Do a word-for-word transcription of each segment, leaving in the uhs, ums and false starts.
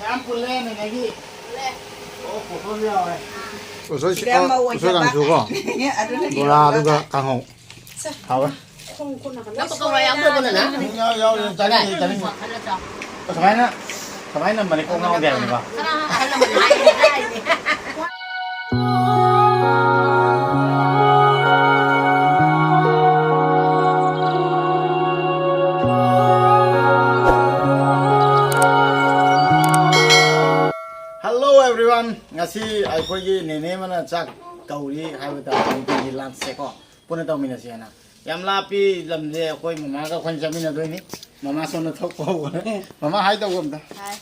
ꯌꯥꯝ ꯄꯨꯜꯂꯦ ꯅꯦꯅꯦꯒꯤ꯫ ꯑꯣ, ꯐꯣꯇꯣꯁꯨ ꯌꯥꯎꯔꯦ꯫ ꯎꯁꯣꯏ, ꯁꯤꯗ ꯑꯃ ꯑꯣꯏꯖꯕ꯫ ꯎꯁꯣꯏ ꯀꯥꯡꯁꯨꯀꯣ꯫ ꯑꯗꯨꯅ ꯕꯣꯔꯥ ꯑꯗꯨꯒ ꯀꯥꯡꯍꯧ꯫ ꯁꯦ꯫ ꯍꯥꯎꯋꯦ꯫ ꯈꯣꯡ ꯈꯨꯠꯅ ꯀꯩꯅꯣ ꯅꯪ ꯄꯀꯧꯔꯥ ꯌꯥꯎꯗ꯭ꯔꯕꯣ, ꯅꯅꯥ? ꯌꯥꯎ, ꯌꯥꯎ, ꯌꯥꯎ, ꯆꯥꯅꯤꯡꯉꯤ, ꯆꯥꯅꯤꯡꯉꯤ꯫ ꯀꯃꯥꯏꯅ, ꯀꯃꯥꯏꯅ ꯅꯝꯕꯅꯤ ꯀꯣꯛ ꯉꯥꯎꯗꯦ ꯍꯥꯏꯕꯅꯤꯀꯣ꯫ ꯈꯔ ꯑꯍꯜ ꯂꯃꯟ ꯍꯥꯏꯔꯤꯅꯦ꯫ Hello everyone, ꯉꯁꯤ ꯑꯩꯈꯣꯏꯒꯤ ꯅꯦꯅꯦ ꯑꯃꯅ ꯆꯥꯛ ꯀꯧꯔꯤ ꯍꯥꯏꯕ ꯇꯥꯔꯦ, ꯅꯨꯡꯇꯤꯒꯤ lunch ꯁꯦꯀꯣ ꯄꯨꯟꯅ ꯇꯧꯃꯤꯟꯅꯁꯦꯅ꯫ ꯌꯥꯝ ꯂꯥꯞꯄꯤ ꯂꯝꯁꯦ, ꯑꯩꯈꯣꯏ ꯃꯃꯥꯒ ꯑꯩꯈꯣꯏꯅ ꯆꯠꯃꯤꯟꯅꯗꯣꯏꯅꯤ꯫ ꯃꯃꯥ ꯁꯣꯝꯗ ꯊꯣꯛꯄ ꯍꯧꯈ꯭ꯔꯦ꯫ ꯃꯃꯥ ꯍꯥꯏ ꯇꯧꯕ ꯑꯝꯇ꯫ ꯍꯥꯏ꯫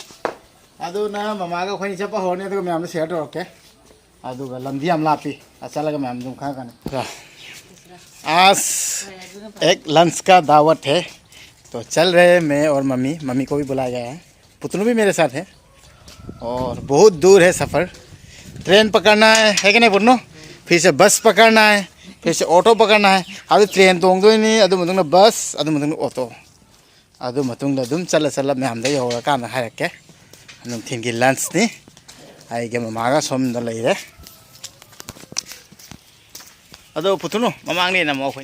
ꯑꯗꯨꯅ ꯃꯃꯥꯒ ꯑꯩꯈꯣꯏꯅꯤ ꯆꯠꯄ ꯍꯧꯔꯅꯤ, ꯑꯗꯨꯒ ꯃꯌꯥꯝꯗ share ꯇꯧꯔꯛꯀꯦ꯫ ꯑꯗꯨꯒ ꯂꯝꯗꯤ ꯌꯥꯝ ꯂꯥꯞꯄꯤ, ꯑ, ꯆꯠꯂꯒ ꯃꯌꯥꯝ ꯑꯗꯨꯝ ꯈꯪꯉꯛꯀꯅꯤ꯫ आज एक lunch का दावत है, तो चल रहे हैं मैं और मम्मी, मम्मी को भी बुलाया गया है, पुतनू भी मेरे साथ है। और बहुत दूर है सफ़र, ट्रेन पकड़ना है, है कि नहीं पुतनू? फिर से बस पकड़ना है, फिर से ऑटो पकड़ना है। अभी ट्रेन ꯇꯣꯡꯗꯣꯏꯅꯤ, ꯑꯗꯨ ꯃꯇꯨꯡꯗ ꯕꯁ, ꯑꯗꯨ ꯃꯇꯨꯡꯗ ꯑꯣꯇꯣ꯫ ꯑꯗꯨ ꯃꯇꯨꯡꯗ ꯑꯗꯨꯝ ꯆꯠꯂ ꯆꯠꯂ ꯃꯌꯥꯝꯗ ꯌꯧꯔꯀꯥꯟꯗ ꯍꯥꯏꯔꯛꯀꯦ꯫ ꯅꯨꯡꯊꯤꯟꯒꯤ lunchꯅꯤ꯫ ꯑꯩꯒ ꯃꯃꯥꯒ ꯁꯣꯝꯗ ꯂꯩꯔꯦ꯫ ꯑꯗꯣ ꯄꯨꯊꯨꯅꯨ, ꯃꯃꯥꯡꯅꯦ ꯅꯝꯃꯣ ꯑꯩꯈꯣꯏ꯫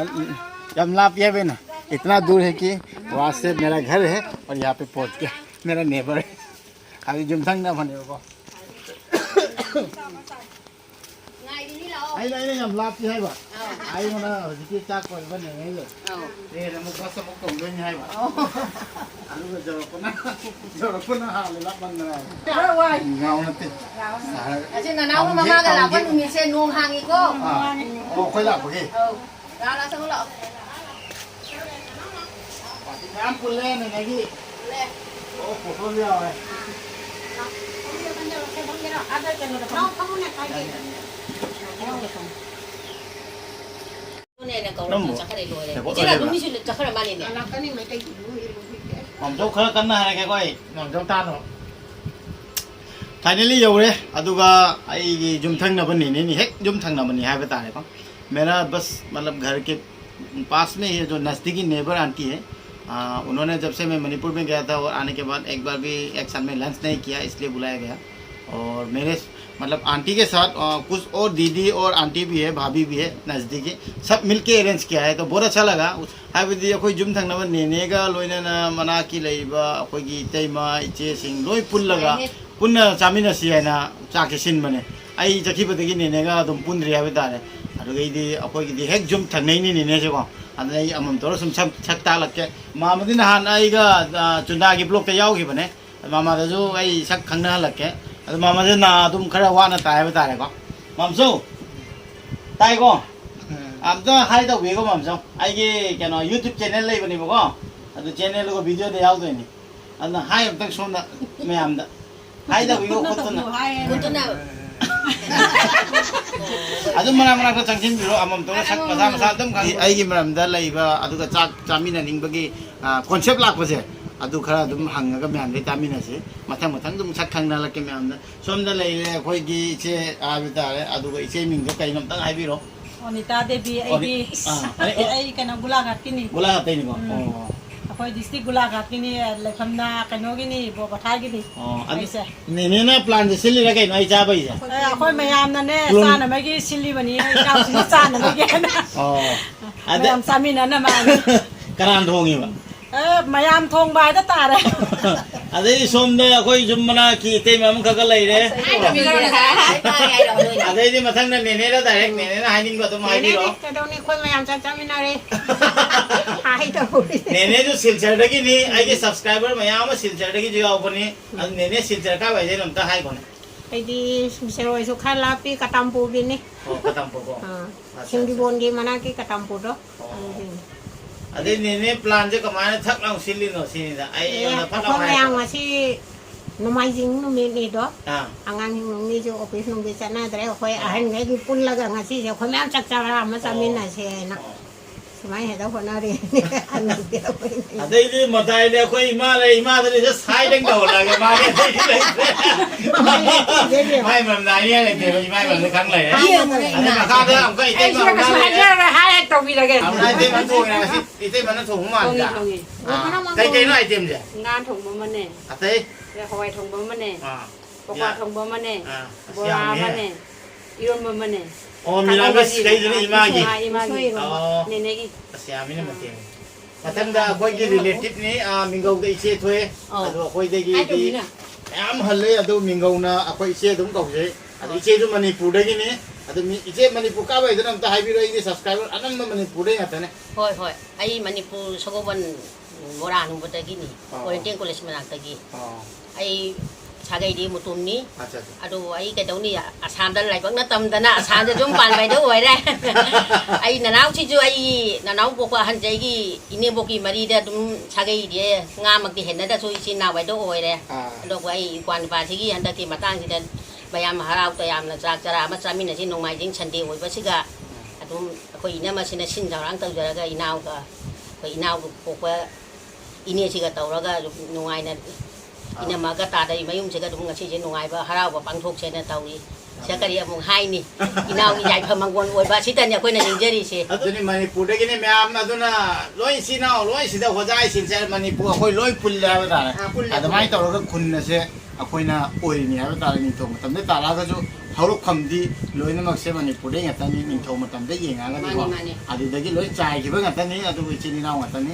हम, हम लाभ ये भी ना, इतना दूर है कि वहाँ से मेरा घर है और यहाँ पे पहुँच गया, मेरा neighbour है। अभी जुमथंग ना बने को। ꯑꯩꯅ ꯑꯩꯅ ꯌꯥꯝ ꯂꯥꯞꯄꯤ ꯍꯥꯏꯕ꯫ ꯑꯥ꯫ ꯑꯩꯉꯣꯟꯗ ꯍꯧꯖꯤꯛꯀꯤ ꯆꯥꯛ ꯀꯣꯏꯕ ꯅꯦꯅꯦꯗꯣ꯫ ꯑꯥ꯫ ꯇ꯭ꯔꯦꯟ ꯑꯃꯨꯛ ꯕꯁ ꯑꯃꯨꯛ ꯇꯣꯡꯗꯣꯏꯅꯤ ꯍꯥꯏꯕ꯫ ꯑꯣ꯫ ꯑꯗꯨꯒ ꯌꯧꯔꯛꯄꯅ ꯌꯧꯔꯛꯄꯅ ꯍꯥꯜꯂꯦ ꯂꯥꯞꯃꯟꯗꯅ ꯍꯥꯏꯕ꯫ ꯈꯔ ꯋꯥꯏ꯫ ꯉꯥꯎ ꯅꯠꯇꯦ꯫ ꯁꯍꯔ ꯑꯁꯤ ꯅꯅꯥꯎ ꯈꯥꯝꯒꯦ, ꯃꯃꯥꯒ ꯂꯥꯛꯄ ꯈꯥꯝꯒꯦ꯫ ꯅꯨꯃꯤꯠꯁꯦ ꯅꯣꯡ ꯍꯥꯡꯉꯤꯀꯣ꯫ ꯑꯥ꯫ ꯑꯣ, ꯑꯩꯈꯣꯏ ꯂꯥꯛꯄꯒꯤ꯫ ꯑꯧ꯫ ꯂꯥꯛꯑꯣ, ꯂꯥꯛꯑꯣ, ꯆꯪꯉꯣ ꯂꯥꯛꯑꯣ꯫ ꯃꯌꯥꯝ ꯄꯨꯜꯂꯦ ꯅꯦꯅꯦꯒꯤ꯫ ꯄꯨꯜꯂꯦ꯫ ꯑꯣ, ꯐꯣꯇꯣꯁꯨ ꯌꯥꯎꯔꯦ꯫ ꯅꯦꯅꯦ ꯀꯧꯔ ꯅꯪꯕꯨ ꯆꯠꯈ꯭ꯔꯦ, ꯂꯣꯏꯔꯦ꯫ ꯉꯥꯏꯈꯣ, ꯏꯆꯦ ꯂꯣꯏꯔꯦ꯫ ꯑꯗꯨꯝ ꯃꯤꯁꯨ ꯆꯠꯈ꯭ꯔ ꯃꯥꯜꯂꯦꯅꯦ꯫ ꯃꯥꯝꯆꯧ ꯈꯔ ꯀꯟꯅ ꯍꯥꯏꯔꯒꯦꯀꯣ ꯑꯩ, ꯃꯥꯝꯆꯧ ꯇꯥꯅꯕ꯫ Finally ꯌꯧꯔꯦ, ꯑꯗꯨꯒ ꯑꯩꯒꯤ ꯌꯨꯝꯊꯪꯅꯕ ꯅꯦꯅꯦꯅꯤ, ꯍꯦꯛ ꯌꯨꯝꯊꯪꯅꯕꯅꯤ ꯍꯥꯏꯕ ꯇꯥꯔꯦꯀꯣ꯫ मेरा बस मतलब घर के पास में ही है, जो नज़दीकी नेबर आंटी है। आ, उन्होंने जब से मैं मणिपुर में गया था और आने के बाद एक बार भी एक साथ में लंच नहीं किया, इसलिए बुलाया गया। और मेरे मतलब आंटी के साथ आ, कुछ और दीदी और आंटी भी है, भाभी भी है नज़दीकी, सब मिलके अरेंज किया है, तो बहुत अच्छा लगा। ꯍꯥꯏꯕꯗꯤ ꯑꯩꯈꯣꯏ ꯌꯨꯝ ꯊꯪꯅꯕ ꯅꯦꯅꯦꯒ ꯂꯣꯏꯅꯅ ꯃꯅꯥꯛꯀꯤ ꯂꯩꯔꯤꯕ ꯑꯩꯈꯣꯏꯒꯤ ꯏꯇꯩꯃ, ꯏꯆꯦꯁꯤꯡ ꯂꯣꯏ ꯄꯨꯜꯂꯒ ꯌꯥꯏꯅꯦ꯫ ꯄꯨꯟꯅ ꯆꯥꯃꯤꯟꯅꯁꯤ ꯍꯥꯏꯅ ꯆꯥꯛꯁꯦ ꯁꯤꯟꯕꯅꯦ꯫ ꯑꯩ ꯆꯠꯈꯤꯕꯗꯒꯤ ꯅꯦꯅꯦꯒ ꯑꯗꯨꯝ ꯄꯨꯟꯗ꯭ꯔꯤ ꯍꯥꯏꯕ ꯇꯥꯔꯦ꯫ ꯑꯗꯨꯗꯩꯗꯤ ꯑꯩꯈꯣꯏꯒꯤꯗꯤ ꯍꯦꯛ ꯌꯨꯝ ꯊꯪꯅꯩꯅꯤ ꯅꯦꯅꯦꯁꯦꯀꯣ꯫ ꯑꯗꯨꯅ ꯑꯩ ꯑꯃꯃꯝ ꯇꯧꯔ ꯁꯨꯝ ꯁꯛ, ꯁꯛ ꯇꯥꯛꯂꯛꯀꯦ꯫ ꯃꯥꯃꯗꯤ ꯅꯍꯥꯟ ꯑꯩꯒ, ꯑ, ꯆꯨꯟꯗꯥꯒꯤ ꯕ꯭ꯂꯣꯛꯇ ꯌꯥꯎꯈꯤꯕꯅꯦ꯫ ꯃꯥꯃꯗꯁꯨ ꯑꯩ ꯁꯛ ꯈꯪꯅꯍꯜꯂꯛꯀꯦ꯫ ꯑꯗꯣ ꯃꯥꯃꯁꯦ ꯅꯥ ꯑꯗꯨꯝ ꯈꯔ ꯋꯥꯅ ꯇꯥꯏ ꯍꯥꯏꯕ ꯇꯥꯔꯦꯀꯣ꯫ ꯃꯥꯝꯆꯧ! ꯇꯥꯏꯀꯣ? ꯎꯝ꯫ ꯑꯝꯇ ꯍꯥꯏ ꯇꯧꯕꯤꯌꯨꯀꯣ, ꯃꯥꯝꯆꯧ꯫ ꯑꯩꯒꯤ ꯀꯩꯅꯣ, YouTube channel ꯂꯩꯕꯅꯦꯕꯀꯣ꯫ ꯑꯗꯨ channelꯗꯨꯒ videoꯗ ꯌꯥꯎꯗꯣꯏꯅꯤ꯫ ꯑꯗꯨꯅ ꯍꯥꯏ ꯑꯝꯇꯪ ꯁꯣꯝꯗ ꯃꯌꯥꯝꯗ꯫ ꯍꯥꯏ ꯇꯧꯕꯤꯌꯨ, ꯈꯨꯠꯇꯨꯅ꯫ ꯈꯨꯠꯇꯨꯅ꯫ ꯑꯗꯨꯝ ꯃꯔꯛ ꯃꯔꯛꯇ ꯆꯪꯁꯤꯟꯕꯤꯔꯣ, ꯑꯃꯃꯝꯇ ꯁꯛ ꯃꯁꯥ ꯃꯁꯥ ꯑꯗꯨꯝ ꯈꯪꯉꯤ꯫ ꯑꯩꯒꯤ ꯃꯔꯝꯗ ꯂꯩꯕ, ꯑꯗꯨꯒ ꯆꯥꯛ ꯆꯥꯃꯤꯟꯅꯅꯤꯡꯕꯒꯤ, ꯑ, concept ꯂꯥꯛꯄꯁꯦ, ꯑꯗꯨ ꯈꯔ ꯑꯗꯨꯝ ꯍꯪꯉꯒ ꯃꯌꯥꯝꯗꯩ ꯇꯥꯃꯤꯟꯅꯁꯤ꯫ ꯃꯊꯪ ꯃꯊꯪ ꯑꯗꯨꯝ ꯁꯛ ꯈꯪꯅꯍꯜꯂꯛꯀꯦ ꯃꯌꯥꯝꯗ꯫ ꯁꯣꯝꯗ ꯂꯩꯔꯦ ꯑꯩꯈꯣꯏꯒꯤ ꯏꯆꯦ ꯍꯥꯏꯕ ꯇꯥꯔꯦ, ꯑꯗꯨꯒ ꯏꯆꯦ ꯃꯤꯡꯗꯣ ꯀꯩꯅꯣ ꯑꯝꯇꯪ ꯍꯥꯏꯕꯤꯔꯣ꯫ ꯑꯣꯅꯤꯇꯥ ꯗꯦꯕꯤ, ꯑꯣꯅꯤ-, ꯑꯩꯗꯤ, ꯑꯥ, ꯑꯩ, ꯑꯩ ꯀꯩꯅꯣ, ꯒꯣꯂꯥꯘꯥꯠꯀꯤꯅꯤ꯫ ꯒꯣꯂꯥꯘꯥꯠꯇꯩꯅꯤꯀꯣ? ꯎꯝ꯫ ꯑꯣ꯫ ꯑꯩꯈꯣꯏ district ꯒꯣꯂꯥꯘꯥꯠꯀꯤꯅꯤ, ꯂꯩꯐꯝꯅ ꯀꯩꯅꯣꯒꯤꯅꯤ, ꯕꯣꯀꯊꯥꯒꯤꯅꯤ꯫ ꯑꯣ, ꯑꯗꯨ ꯑꯩꯁꯦ꯫ ꯅꯦꯅꯦꯅ planꯁꯦ ꯁꯤꯜꯂꯤꯔꯥ ꯀꯩꯅꯣ ꯑꯩ ꯆꯥꯕꯩꯁꯦ? ꯑꯦ, ꯑꯩꯈꯣꯏ ꯃꯌꯥꯝꯅꯅꯦ, ꯄꯨꯂꯣꯟ-, ꯆꯥꯅꯕꯒꯤ ꯁꯤꯜꯂꯤꯕꯅꯤ, ꯏꯆꯥꯁꯤꯡꯁꯨ ꯆꯥꯅꯕꯒꯤ ꯍꯥꯏꯅ꯫ ꯑꯣ, ꯑꯗ ꯃꯌꯥꯝ ꯆꯥꯃꯤꯟꯅꯅꯕ ꯍꯥꯏꯅ꯫ ꯀꯅꯥꯅ ꯊꯣꯡꯉꯤꯕ? ꯑꯦ, ꯃꯌꯥꯝ ꯊꯣꯡꯕ ꯍꯥꯏꯗ ꯇꯥꯔꯦ꯫ ꯑꯗꯩꯗꯤ ꯁꯣꯝꯗ ꯑꯩꯈꯣꯏ ꯌꯨꯝ ꯃꯅꯥꯛꯀꯤ ꯏꯇꯩꯃ ꯑꯃꯈꯛꯀ ꯂꯩꯔꯦ꯫ ꯍꯥꯏꯗꯕꯤꯔꯣ ꯉꯁꯥꯏ? ꯍꯥꯏ, ꯍꯥꯏ, ꯍꯥꯏꯔꯛꯑꯣ ꯅꯣꯏꯅ꯫ ꯑꯗꯩꯗꯤ ꯃꯊꯪꯗ ꯅꯦꯅꯦꯗ direct ꯅꯦꯅꯦꯅ ꯍꯥꯏꯅꯤꯡꯕ ꯑꯗꯨꯝ ꯍꯥꯏꯕꯤꯔꯣ꯫ ꯅꯦꯅꯦꯗꯤ ꯀꯩꯗꯧꯅꯤ, ꯑꯩꯈꯣꯏ ꯃꯌꯥꯝ ꯆꯥꯛ ꯆꯥꯃꯤꯟꯅꯔꯦ꯫ ꯍꯥꯏꯗꯧꯔꯤ꯫ ꯅꯦꯅꯦꯁꯨ ꯁꯤꯜꯆꯔꯗꯒꯤꯅꯤ, ꯑꯩꯒꯤ subscriber ꯃꯌꯥꯝ ꯑꯃ ꯁꯤꯜꯆꯔꯗꯒꯤꯁꯨ ꯌꯥꯎꯕꯅꯤ꯫ ꯑꯗꯨ ꯅꯦꯅꯦ ꯁꯤꯜꯆꯔ ꯀꯥꯏ ꯋꯥꯏꯗꯩꯅꯣ ꯑꯝꯇ ꯍꯥꯏꯈꯣꯅꯦ꯫ ꯑꯩꯗꯤ ꯁꯤꯜꯆꯔ ꯑꯣꯏꯔꯁꯨ ꯈꯔ ꯂꯥꯞꯄꯤ, ꯀꯇꯥꯝꯄꯨꯔꯒꯤꯅꯤ꯫ ꯑꯣ, ꯀꯇꯥꯝꯄꯨꯔ ꯀꯣ? ꯑꯥ, ꯑꯠꯆꯥ, ꯑꯠꯆꯥ꯫ ꯁꯤꯡꯖꯤꯕꯣꯟꯒꯤ ꯃꯅꯥꯛꯀꯤ ꯀꯇꯥꯝꯄꯨꯔꯗꯣ꯫ ꯑꯣ꯫ ꯑꯗꯨꯒꯤꯅꯤ꯫ ꯑꯗꯩ ꯅꯦꯅꯦ planꯁꯦ ꯀꯃꯥꯏꯅ ꯊꯛ ꯂꯥꯎ ꯁꯤꯜꯂꯤꯅꯣ ꯁꯤꯅꯤꯗ꯫ ꯑꯩ ꯑꯦ, ꯑꯩꯉꯣꯟꯗ ꯐꯠ ꯂꯥꯎ ꯑꯩꯈꯣꯏ ꯃꯌꯥꯝ ꯍꯥꯏꯔꯛꯑꯣ꯫ ꯉꯁꯤ ꯅꯣꯡꯃꯥꯏꯖꯤꯡ ꯅꯨꯃꯤꯠꯅꯤꯗꯣ꯫ ꯑꯥ꯫ ꯑꯉꯥꯡꯁꯤꯡ ꯅꯨꯃꯤꯠꯁꯨ office ꯅꯨꯡꯗꯤ ꯆꯠꯅꯗ꯭ꯔꯦ꯫ ꯑꯩꯈꯣꯏ ꯑꯥ꯫ ꯑꯍꯟꯈꯩꯒꯤ ꯄꯨꯜꯂꯒ ꯉꯁꯤꯁꯦ ꯑꯩꯈꯣꯏ ꯃꯌꯥꯝ ꯆꯥꯛ ꯆꯔꯥ ꯑꯃ ꯑꯣ꯫ ꯆꯥꯃꯤꯟꯅꯁꯦꯅ꯫ ꯑꯣ꯫ ꯁꯨꯃꯥꯏꯅ ꯍꯦꯛꯇ ꯍꯣꯠꯅꯔꯦ꯫ ꯑꯗꯩꯗꯤ ꯃꯇꯥꯏꯗ ꯑꯩꯈꯣꯏ ꯏꯃꯥ ꯂꯩ, ꯏꯃꯥꯗ ꯂꯩꯁꯦ ꯁꯥꯏꯗꯪ ꯇꯧꯍꯜꯂꯒꯦ, ꯃꯥꯒꯤ ꯑꯇꯩꯗꯤ ꯂꯩꯇ꯭ꯔꯦ꯫ ꯃꯥꯏ ꯃꯔꯝꯗ ꯍꯥꯏꯅꯤꯡꯉꯥꯏ ꯂꯩꯇꯦꯕ, ꯏꯃꯥꯏ ꯃꯔꯝꯗ ꯈꯪ ꯂꯩꯔꯦ꯫ ꯌꯦꯡꯉꯨꯅꯦ, ꯑꯗꯩ ꯏꯃꯥ꯫ ꯃꯈꯥꯗ ꯑꯃꯨꯛꯀ ꯑꯩ ꯏꯇꯩꯃ ꯁꯤꯗ ꯑꯃꯨꯛꯀ ꯀꯩꯁꯨ ꯂꯩꯔꯦ꯫ ꯍꯥꯏꯖꯔꯔꯣꯏ, ꯍꯥꯏ ꯍꯦꯛ ꯇꯧꯕꯤꯔꯒꯦ꯫ ꯑꯃꯨꯛꯅ ꯏꯇꯩꯃ ꯊꯣꯡꯉꯦ ꯉꯁꯤ, ꯏꯇꯩꯃꯅ ꯊꯣꯡꯕ ꯊꯣꯡꯉꯤ, ꯃꯥꯜꯂꯤꯗ꯫ ꯊꯣꯡꯉꯤ꯫ ꯑꯥ, ꯀꯩ ꯀꯩꯅꯣ itemꯁꯦ? ꯉꯥ ꯊꯣꯡꯕ ꯑꯃꯅꯦ꯫ ꯑꯇꯩ? ꯍꯋꯥꯏ ꯊꯣꯡꯕ ꯑꯃꯅꯦ꯫ ꯑꯥ꯫ ꯄꯀꯣꯔꯥ ꯌꯥ-, ꯊꯣꯡꯕ ꯑꯃꯅꯦ, ꯑꯥ, ꯑꯁ, ꯕꯣꯔꯥ ꯌꯥꯝꯃꯦꯍꯦ꯫ ꯑꯃꯅꯦ, ꯏꯔꯣꯟꯕ ꯑꯃꯅꯦ꯫ ꯑꯣ, ꯊꯥꯡꯒꯜ ꯃꯤꯂꯥꯡꯒ ꯕꯖꯤ꯫ ꯁꯤꯗꯩꯗꯨꯅ ꯏꯃꯥꯒꯤ? ꯑꯥ, ꯏꯃꯥꯒꯤ꯫ ꯎꯁꯣꯏ ꯏꯔꯣꯟꯕ꯫ ꯑꯣ꯫ ꯅꯦꯅꯦꯒꯤ꯫ ꯑꯁ, ꯌꯥꯝꯃꯤꯅꯦ ꯑꯥ꯫ ꯃꯊꯦꯜ꯫ ꯃꯊꯪꯗ ꯑꯩꯈꯣꯏꯒꯤ ꯏꯔꯣꯟꯕ꯫ Relativeꯅꯤ, ꯑꯥ, ꯃꯤꯡꯒꯧꯗ ꯏꯆꯦ ꯊꯣꯛꯑꯦ꯫ ꯑꯧ꯫ ꯑꯗꯣ ꯑꯩꯈꯣꯏꯗꯒꯤꯗꯤ ꯍꯥꯏꯗꯧꯕꯤꯅ꯫ ꯃꯌꯥꯝ ꯍꯜꯂꯦ, ꯑꯗꯨ ꯃꯤꯡꯒꯧꯅ ꯑꯩꯈꯣꯏ ꯏꯆꯦ ꯑꯗꯨꯝ ꯀꯧꯖꯩ꯫ ꯑꯗꯣ ꯑꯧ꯫ ꯏꯆꯦꯁꯨ ꯃꯅꯤꯄꯨꯔꯗꯒꯤꯅꯤ꯫ ꯑꯗꯣ ꯃꯤ, ꯏꯆꯦ ꯃꯅꯤꯄꯨꯔ ꯀꯥꯏꯋꯥꯏꯗꯅꯣ ꯑꯝꯇ ꯍꯥꯏꯕꯤꯔꯣ, ꯑꯩꯒꯤ subscriber ꯑꯅꯝꯕ ꯃꯅꯤꯄꯨꯔꯗꯩ ꯉꯥꯛꯇꯅꯦ꯫ ꯍꯣꯏ, ꯍꯣꯏ꯫ ꯑꯩ ꯃꯅꯤꯄꯨꯔ ꯁꯒꯣꯜꯕꯟ ꯕꯣꯔꯥ ꯍꯅꯨꯕꯗꯒꯤꯅꯤ, ꯑꯣ꯫ Oriental College ꯃꯅꯥꯛꯇꯒꯤ꯫ ꯑꯣ꯫ ꯑꯩ ꯁꯥꯒꯩꯗꯤ ꯃꯨꯇꯨꯝꯅꯤ꯫ ꯑꯠꯆꯥ, ꯑꯠꯆꯥ꯫ ꯑꯗꯨꯕꯨ ꯑꯩ ꯀꯩꯗꯧꯅꯤ, ꯑꯁꯥꯝꯗ ꯂꯥꯏꯕꯛꯅ ꯇꯝꯗꯅ ꯑꯁꯥꯝꯗ ꯌꯨꯝ ꯄꯥꯟꯕ ꯍꯥꯏꯗꯣ ꯑꯣꯏꯔꯦ꯫ ꯑꯩ ꯅꯅꯥꯎꯁꯤꯁꯨ ꯑꯩ ꯅꯅꯥꯎ ꯄꯣꯛꯄ ꯑꯍꯟꯁꯦ ꯑꯩꯒꯤ ꯏꯅꯦꯝꯕꯣꯛꯀꯤ ꯃꯔꯤꯗ ꯑꯗꯨꯝ ꯁꯥꯒꯩꯗꯤ ꯉꯥꯃꯛꯇꯤ ꯍꯦꯟꯅꯗ꯭ꯔꯁꯨ ꯏꯆꯤꯟ ꯏꯅꯥꯎ ꯍꯥꯏꯗꯣ ꯑꯣꯏꯔꯦ꯫ ꯑꯥ꯫ ꯑꯗꯨꯕꯨ ꯑꯩ ꯏꯄ꯭ꯋꯥ ꯅꯨꯄꯥꯁꯤꯒꯤ ꯍꯟꯗꯛꯀꯤ ꯃꯇꯥꯡꯁꯤꯗ ꯃꯌꯥꯝ ꯍꯔꯥꯎ ꯇꯌꯥꯝꯅ ꯆꯥꯛ ꯆꯔꯥ ꯑꯃ ꯆꯥꯃꯤꯟꯅꯁꯤ ꯅꯣꯡꯃꯥꯏꯖꯤꯡ Sunday ꯑꯣꯏꯕꯁꯤꯒ꯫ ꯎꯝ꯫ ꯑꯗꯨꯝ ꯑꯩꯈꯣꯏ ꯏꯅꯝꯃꯁꯤꯅ ꯁꯤꯟ ꯊꯧꯔꯥꯡ ꯇꯧꯖꯔꯒ ꯏꯅꯥꯎꯒ ꯑꯩꯈꯣꯏ ꯏꯅꯥꯎꯒ ꯄꯣꯛꯄ ꯏꯅꯦꯁꯤꯒ ꯇꯧꯔꯒ ꯑꯗꯨꯝ ꯅꯨꯡꯉꯥꯏꯅ ꯑꯥ꯫ ꯏꯅꯝꯃꯒ ꯇꯥꯗ ꯃꯌꯨꯝꯁꯤꯗ ꯑꯗꯨꯝ ꯉꯁꯤꯁꯦ ꯅꯨꯡꯉꯥꯏꯕ ꯍꯔꯥꯎꯕ ꯄꯥꯡꯊꯣꯛꯁꯦꯅ ꯇꯧꯔꯤ꯫ ꯁꯤꯗ ꯑꯥ꯫ ꯀꯔꯤ ꯑꯃꯨꯛ ꯍꯥꯏꯅꯤ? ꯏꯅꯥꯎꯒꯤ ꯌꯥꯏꯐ ꯃꯪꯒꯣꯜ ꯑꯣꯏꯕ ꯑꯁꯤꯇꯅꯤ ꯑꯩꯈꯣꯏꯅ ꯅꯤꯡꯖꯔꯤꯁꯦ꯫ ꯑꯗꯨꯅꯤ ꯃꯅꯤꯄꯨꯔꯗꯒꯤꯅꯤ ꯃꯌꯥꯝ ꯑꯗꯨꯅ ꯂꯣꯏ ꯏꯆꯤꯟ ꯏꯅꯥꯎ ꯂꯣꯏ ꯁꯤꯗ ꯍꯣꯖꯥꯏ ꯁꯤꯟꯁꯦ ꯃꯅꯤꯄꯨꯔ ꯑꯩꯈꯣꯏ ꯂꯣꯏ ꯄꯨꯜꯂꯦ ꯍꯥꯏꯕ ꯇꯥꯔꯦ꯫ ꯑꯥ, ꯄꯨꯜꯂꯦ, ꯑꯗꯨꯃꯥꯏꯅ ꯄꯨꯜꯂꯦ꯫ ꯇꯧꯔꯒ ꯈꯨꯟ ꯑꯁꯦ ꯑꯩꯈꯣꯏꯅ ꯑꯣꯏꯔꯤꯅꯤ ꯍꯥꯏꯕ ꯇꯥꯔꯦ꯫ ꯅꯤꯡꯊꯧ ꯃꯇꯝꯗ ꯇꯥꯔꯛꯑꯒꯁꯨ ꯍꯧꯔꯛꯐꯝꯗꯤ ꯂꯣꯏꯅꯃꯛꯁꯦ ꯃꯅꯤꯄꯨꯔꯗꯩ ꯉꯥꯛꯇꯅꯤ, ꯅꯤꯡꯊꯧ ꯃꯇꯝꯗ ꯌꯦꯡꯉꯛꯑꯒꯗꯤꯀꯣ꯫ ꯃꯥꯅꯤ, ꯃꯥꯅꯤ꯫ ꯑꯗꯨꯗꯒꯤ ꯂꯣꯏ ꯆꯥꯏꯈꯤꯕ ꯉꯥꯛꯇꯅꯤ, ꯑꯗꯨꯕꯨ ꯏꯆꯤꯟ ꯏꯅꯥꯎ ꯉꯥꯛꯇꯅꯤ꯫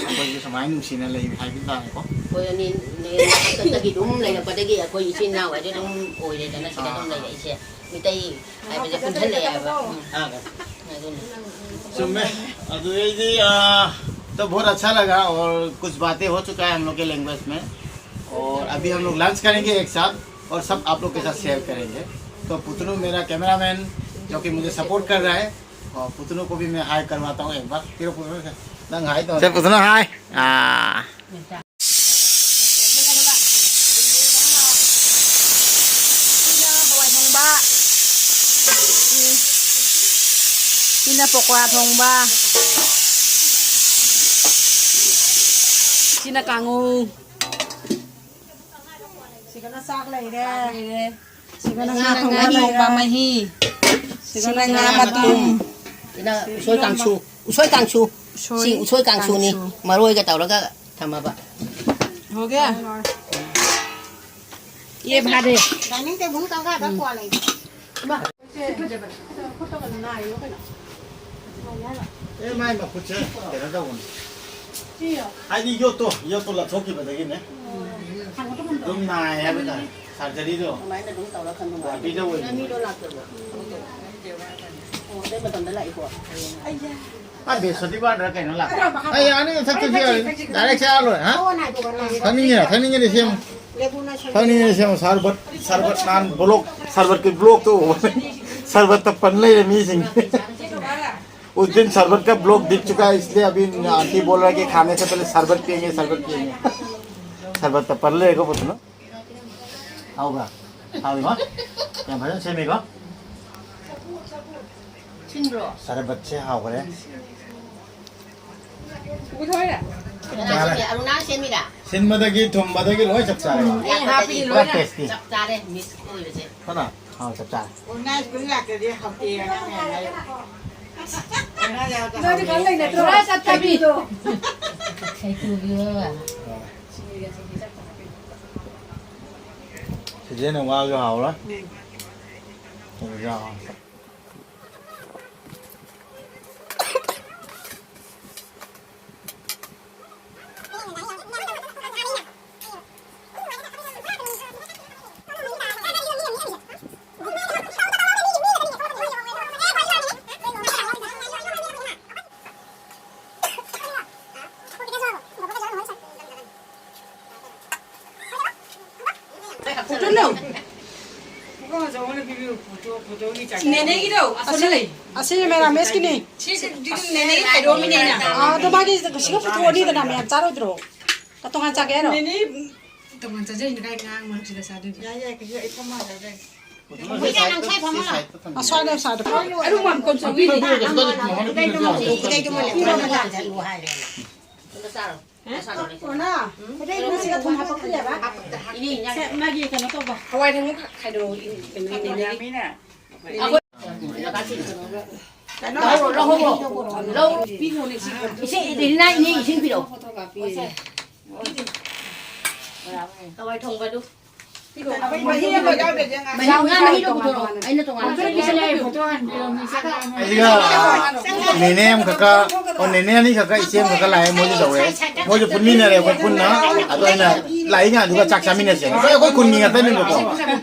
ꯑꯩꯈꯣꯏꯁꯨ ꯁꯨꯃꯥꯏꯅ ꯅꯨꯡꯁꯤꯅ ꯂꯩ ꯍꯥꯏꯕ ꯇꯥꯔꯦꯀꯣ꯫ ꯑꯩꯈꯣꯏ ꯑꯅꯤ ꯂꯩꯔꯛꯄꯗꯒꯤ ꯑꯗꯨꯝ ꯂꯩꯔꯛꯄꯗꯒꯤ ꯑꯩꯈꯣꯏ ꯏꯆꯤꯟ ꯏꯅꯥꯎ ꯍꯥꯏꯗꯤ ꯑꯗꯨꯝ ꯑꯣꯏꯔꯦꯗꯅ ꯁꯤꯗ ꯑꯗꯨꯝ ꯂꯩꯔꯛꯏꯁꯦ꯫ ꯃꯤꯇꯩ ꯍꯥꯏꯕꯁꯦ ꯄꯨꯟꯁꯤꯜꯂꯛꯑꯦꯕ꯫ ꯎꯝ꯫ ꯑꯗꯨꯅꯤ꯫ चुम्बे। अद्वैत जी, आ, तो बहुत अच्छा लगा और कुछ बातें हो चुका है हम लोग के लैंग्वेज में, और अभी हम लोग लंच करेंगे एक साथ और सब आप लोग के साथ शेयर करेंगे। तो पुतनू मेरा कैमरामैन जो कि मुझे सपोर्ट कर रहा है, और पुतनू को भी मैं हाय करवाता हूँ एक बार। फिर पुतनू से, नंग हाय तो। चल पुतनू हाय। आ। ꯁꯤꯅ ꯍꯋꯥꯏ ꯊꯣꯡꯕ꯫ ꯎꯝ꯫ ꯁꯤꯅ ꯄꯀꯣꯔꯥ ꯊꯣꯡꯕ꯫ ꯁꯤꯅ ꯀꯥꯡꯉꯧ꯫ ꯁꯤꯒꯅ ꯆꯥꯛ ꯂꯩꯔꯦ꯫ ꯆꯥꯛ ꯂꯩꯔꯦ꯫ ꯁꯤꯒꯅ ꯉꯥ ꯊꯣꯡꯕ ꯉꯥ ꯊꯣꯡꯕ ꯂꯩꯔꯦ꯫ ꯃꯍꯤ꯫ ꯁꯤꯒꯅ ꯁꯤꯅ ꯉꯥ ꯉꯥ ꯃꯇꯨꯝ꯫ ꯃꯇꯨꯝ꯫ ꯁꯤꯅ ꯎꯁꯣꯏ ꯀꯥꯡꯁꯨ꯫ ꯎꯁꯣꯏ ꯀꯥꯡꯁꯨ꯫ ꯎꯁꯣꯏ ꯁꯤ ꯎꯁꯣꯏ ꯀꯥꯡꯁꯨꯅꯤ꯫ ꯀꯥꯡꯁꯨ꯫ ꯃꯔꯣꯏꯒ ꯇꯧꯔꯒ ꯊꯝꯃꯕ꯫ ꯍꯣꯒꯦ? ꯌꯦ ꯐꯥꯗꯦ꯫ ꯗꯥꯏꯅꯤꯡ ꯇꯦꯕꯜ ꯀꯥꯈꯥꯗ ꯀ꯭ꯋꯥ ꯂꯩ꯫ ꯏꯃꯥ꯫ ꯑꯦ, ꯃꯥꯏ ꯃꯈꯨꯠꯁꯦ ꯀꯩꯅꯣ ꯇꯧꯕꯅꯤ꯫ ꯍꯥꯏꯗꯤ ꯌꯣꯠꯇꯣ, ꯌꯣꯠꯇꯣ ꯂꯧꯊꯣꯛꯈꯤꯕꯗꯒꯤꯅꯦ꯫ ꯑꯗꯨꯝ ꯅꯥꯏ ꯍꯥꯏꯕ ꯇꯥꯔꯦ꯫ ꯁꯔꯖꯔꯤꯗꯣ ꯑꯗꯨꯃꯥꯏꯅ ꯑꯗꯨꯝ ꯇꯧꯔ ꯈꯟꯕ ꯃꯥꯜꯂꯦ꯫ ꯒꯨꯍꯥꯇꯤꯗ ꯑꯣꯏꯕꯅꯦ꯫ ꯃꯤꯗꯣ ꯂꯥꯛꯇꯕ꯭ꯔꯣ? ꯑꯣ, ꯑꯗꯨ ꯃꯇꯝꯗ ꯂꯥꯛꯏꯀꯣ꯫ ꯑ, ꯕ꯭ꯔꯤꯍꯁꯄꯇꯤꯕꯥꯔꯗ ꯀꯩꯅꯣ ꯂꯥꯛꯄ꯫ ꯑꯩ ꯌꯥꯅꯤ, ꯆꯠꯇ꯭ꯔꯁꯨ ꯌꯥꯔꯦ꯫ ꯗꯥꯏꯔꯦꯛ ꯆꯥꯔ ꯂꯣꯏꯔꯦ, ꯍꯥ? ꯊꯛꯅꯤꯡꯉꯤꯔꯥ? ꯊꯛꯅꯤꯡꯉꯗꯤ ꯁꯦꯝꯃꯨ꯫ ꯊꯛꯅꯤꯡꯉꯗꯤ ꯁꯦꯝꯃꯨ꯫ ꯁꯔꯕꯠ, ꯁꯔꯕꯠ ꯅꯍꯥꯟ ꯕ꯭ꯂꯣꯛ, ꯁꯔꯕꯠꯀꯤ ꯕ꯭ꯂꯣꯛꯇꯣ ꯎꯕ꯫ ꯁꯔꯕꯠꯇ ꯄꯟ ꯂꯩꯔꯦ ꯃꯤꯁꯤꯡ꯫ उस दिन शरबत का ब्लॉक बिक चुका है, इसलिए अभी आंटी बोल रहा है कि खाने से पहले शरबत पियेंगे, शरबत पियेंगे। शरबत तो पल्ले को पुतना। आओगा। आओगा। क्या भजन से मेगा? ꯁꯤꯟꯕ꯭ꯔꯣ? शरबत से हाँ करे। ꯀꯅꯥ ꯁꯦꯝꯃꯤ? ꯑꯔꯨꯅꯥ ꯁꯦꯝꯃꯤꯔꯥ? ꯁꯤꯟꯕꯗꯒꯤ ꯊꯨꯝꯕꯗꯒꯤ ꯂꯣꯏ ꯆꯞ ꯆꯥꯔꯦ꯫ ꯑꯩ ꯍꯥꯞꯄꯤꯅꯤ ꯄꯨꯔꯥ ꯂꯣꯏꯅ꯫ ꯇꯦꯁꯇꯤ꯫ ꯆꯞ ꯆꯥꯔꯦ, ꯃꯤꯁ ꯑꯣꯏꯕꯁꯦ꯫ ꯐꯅ? ꯍꯥꯎ, ꯆꯞ ꯆꯥꯔꯦ꯫ ꯑꯣ, ꯅꯥꯏꯁ ꯀꯨꯟ ꯂꯥꯛꯇꯗꯤ ꯍꯥꯎꯇꯦ ꯑꯉꯥꯡ ꯃꯌꯥꯝ ꯂꯩ꯫ ꯅꯣꯏꯗꯤ ꯈꯪ ꯂꯩꯅꯗ꯭ꯔꯣ? ꯄꯨꯔꯥ ꯆꯠꯊꯕꯤꯗꯣ꯫ ꯁꯤꯗꯤ ꯍꯦꯟꯅ ꯋꯥꯁꯨ ꯍꯥꯎꯔꯣꯏ꯫ ꯎꯝ꯫ ꯅꯦꯅꯦꯒꯤꯗꯣ ꯑꯁꯣꯝꯗ ꯂꯩ꯫ ꯑꯁꯤ ꯃꯦꯔꯥꯃꯦꯁꯀꯤꯅꯤ꯫ ꯁꯤ ꯅꯦꯅꯦꯒꯤ ꯈꯥꯏꯗꯣꯛꯑꯝꯃꯤꯅꯦ ꯑꯩꯅ꯫ ꯑꯥ, ꯑꯗꯣ ꯃꯥꯒꯤ ꯁꯤꯒ ꯄꯨꯊꯣꯛꯑꯅꯤꯗꯅ, ꯃꯌꯥꯝ ꯆꯥꯔꯣꯏꯗ꯭ꯔꯣ? ꯇꯣꯉꯥꯟ ꯆꯥꯒꯦ ꯍꯥꯏꯔꯣ? ꯅꯦꯅꯦ, ꯇꯣꯉꯥꯟ ꯆꯥꯖꯩꯅ ꯀꯥꯏ ꯉꯥꯡ ꯃꯔꯛꯁꯤꯗ ꯆꯥꯗꯣꯏꯕ? ꯌꯥꯏ, ꯌꯥꯏ, ꯀꯩꯁꯨ ꯑꯩ ꯐꯝꯃꯒ ꯆꯥꯖꯒꯦ꯫ ꯑꯁ꯭ꯋꯥꯏꯗ, ꯑꯁ꯭ꯋꯥꯏꯗ꯫ ꯑꯔꯨꯝꯕ ꯑꯃ ꯀꯣꯟ ꯆꯧꯀ꯭ꯔꯤꯗꯤ꯫ ꯏꯅꯦ, ꯏꯅꯦ꯫ ꯁꯦ, ꯃꯥꯒꯤ ꯀꯩꯅꯣ ꯇꯧꯕ꯫ ꯍꯋꯥꯏ ꯊꯣꯡꯕ ꯈꯥꯏꯗꯣꯛꯑꯣ, ꯏꯅꯦ, ꯀꯩꯅꯣ, ꯏꯅꯦ꯫ ꯂꯧ, ꯂꯧ, ꯂꯧ, ꯂꯧ꯫ ꯏꯁꯤꯡ, ꯏꯅꯦ, ꯏꯁꯤꯡ ꯄꯤꯔꯛꯑꯣ꯫ ꯍꯋꯥꯏ ꯊꯣꯡꯕꯗꯨ꯫ ꯃꯍꯤ ꯑꯃ ꯌꯥꯎꯗ꯭ꯔꯗꯤ ꯑꯉꯥꯡ ꯃꯍꯤ, ꯉꯥ ꯃꯍꯤꯗꯣ ꯄꯨꯊꯣꯔꯛꯑꯣ꯫ ꯑꯩꯅ ꯇꯣꯉꯥꯟꯅ ꯁꯤꯒ ꯅꯦꯅꯦ ꯑꯃꯈꯛꯀ, ꯑꯣ, ꯅꯦꯅꯦ ꯑꯅꯤꯈꯛꯀ, ꯏꯆꯦ ꯑꯃꯈꯛꯀ ꯂꯥꯛꯑꯦ, ꯃꯣꯏꯁꯨ ꯇꯧꯔꯦ꯫ ꯃꯣꯏꯁꯨ ꯄꯨꯟꯃꯤꯟꯅꯔꯦ, ꯑꯩꯈꯣꯏ ꯄꯨꯟꯅ꯫ ꯑꯗꯣ ꯑꯩꯅ ꯂꯥꯛꯏ ꯉꯥꯏꯗꯨꯒ ꯆꯥꯛ ꯆꯥꯃꯤꯟꯅꯁꯦ꯫ ꯑꯩꯈꯣꯏ, ꯑꯩꯈꯣꯏ ꯈꯨꯟꯒꯤ ꯉꯥꯛꯇꯅꯦꯕꯀꯣ꯫